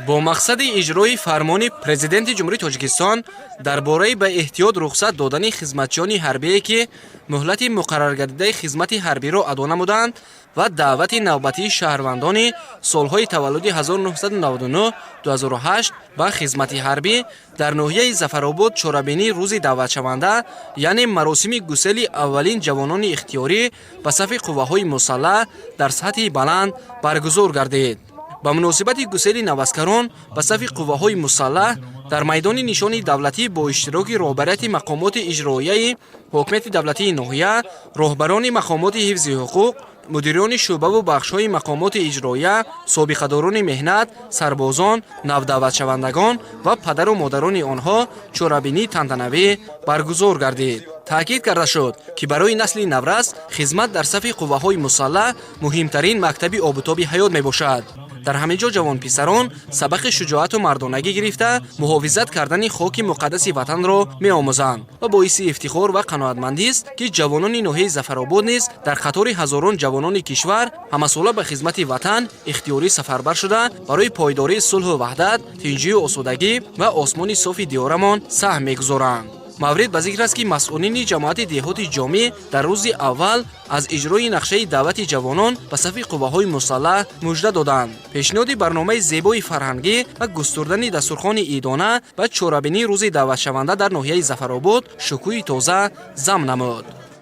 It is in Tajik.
Бо мақсади иҷрои фармони Президенти Ҷумҳурии Тоҷикистон дар бораи ба эҳтиёт рухсат додани хизматчиёни ҳарбие, ки муҳлати муқарраргардидаи хизмати ҳарбиро адо намуданд, ва даъвати навбатии шаҳрвандони солҳои таваллуди 1999-2008 ба хизмати ҳарбӣ, дар ноҳияи Зафаробод чорабинии рӯзи даъватшаванда, яъне маросими гусели аввалин ҷавонони ихтиёрӣ ба сафи қувваҳои мусаллаҳ дар сатҳи баланд баргузор гардид. Ба муносибати гусели наваскарон ба сафи қувваҳои мусаллаҳ дар майдони нишони давлатӣ бо иштироки роҳбарияти мақомоти иҷроияи ҳокимияти давлатии ноҳия, роҳбарони мақомоти ҳифзи ҳуқуқ, мудирони шӯъбаву бахшҳои мақомоти иҷроия, собиқадорони меҳнат, сарбозон, навдаъватшавандагон ва падару модарони онҳо чорабинии тантанавӣ баргузор гардид. Таъкид карда шуд, ки барои насли наврас хизмат дар сафи қувваҳои мусаллаҳ муҳимтарин мактаби обутоби ҳаёт мебошад. Дар ҳамин ҷо ҷавонписарон сабақи шуҷоату мардонагӣ гирифта, муҳофизат кардани хоки муқаддаси ватанро меомӯзанд ва боиси ифтихор ва қаноатмандист, ки ҷавонони ноҳияи Зафаробод низ дар қатори ҳазорон ҷавонони кишвар ҳамасола ба хизмати ватан ихтиёрӣ сафарбар шуда, барои пойдории сулҳу ваҳдат, тинҷию осудагӣ ва осмони софи диёрамон саҳм мегузоранд. Маврид ба зикр аст, ки масъулини ҷамоати деҳоти Ҷомӣ дар рӯзи аввал аз иҷрои нақшаи даъвати ҷавонон ба сафи қувваҳои мусаллаҳ мужда доданд. Пешниҳоди барномаи зебои фарҳангӣ ва густурдани дастурхони идона ба чорабинии рӯзи даъватшаванда дар ноҳияи Зафаробод шукӯҳи тоза зам намуд.